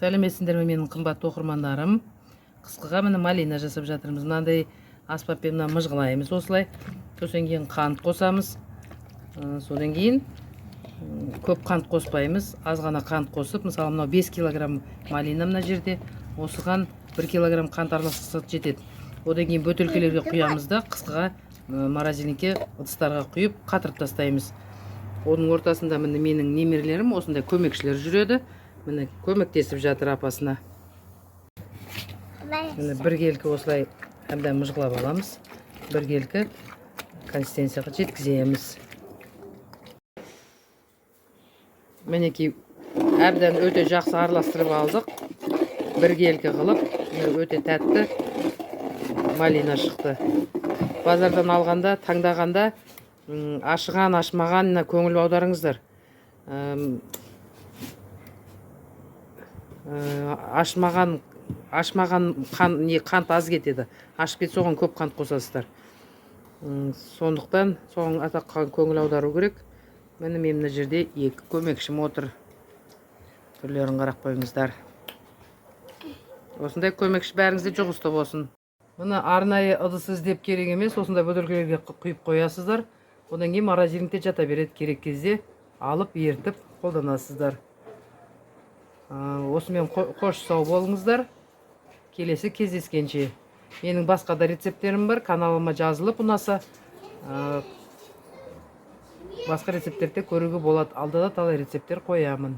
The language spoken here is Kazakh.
Сәлеметсіңдер ме, менің қымбатты оқырмандарым! Қысқыға, міне, малина жасап жатырмыз. Мынандай аспаппен мына мыжғылаймыз осылай. Содан кейін қант қосамыз. Содан кейін көп қант қоспаймыз, аз ғана қант қосып, мысалы, мынау 5 килограмм малина мына жерде, осыған 1 килограмм қант араластырсақ, жетеді. Одан кейін бөтелкелерге құямыз да, қысқыға морозильникке ыдыстарға құйып, қатырып тастаймыз. Оның ортасында, міне, менің немерелерім, осындай көмекшілер жүреді. Міне, көмектесіп жатыр апасына. Міне, біркелкі осылай әбден мыжғылап аламыз, біркелкі консистенцияға жеткіземіз. Мінекей, әбден өте жақсы араластырып алдық біркелкі қылып. Міне, өте тәтті малина шықты. Базардан алғанда, таңдағанда ашыған, ашымағанына көңіл аударыңыздар. Ашымаған қан, не, қант аз кетеді, ашып кетсе, оған көп қант қосасыздар. Сондықтан соған аса көңіл аудару керек. Міне, мен мына жерде екі көмекшім отыр, түрлерін қарап қойыңыздар. Осындай көмекші бәріңізде жұғысты болсын. Мына арнайы ыдыс іздеп керек емес, осындай бөтелкелерге құйып қоясыздар. Одан кейін морозильникте жата береді, керек кезде алып, ерітіп қолданасыздар. Осымен қош сау болыңыздар, келесі кездескенше. Менің басқа да рецепттерім бар. Каналыма жазылып, ұнаса, басқа рецепттерді көруге болады. Алда да талай рецепттер қоямын.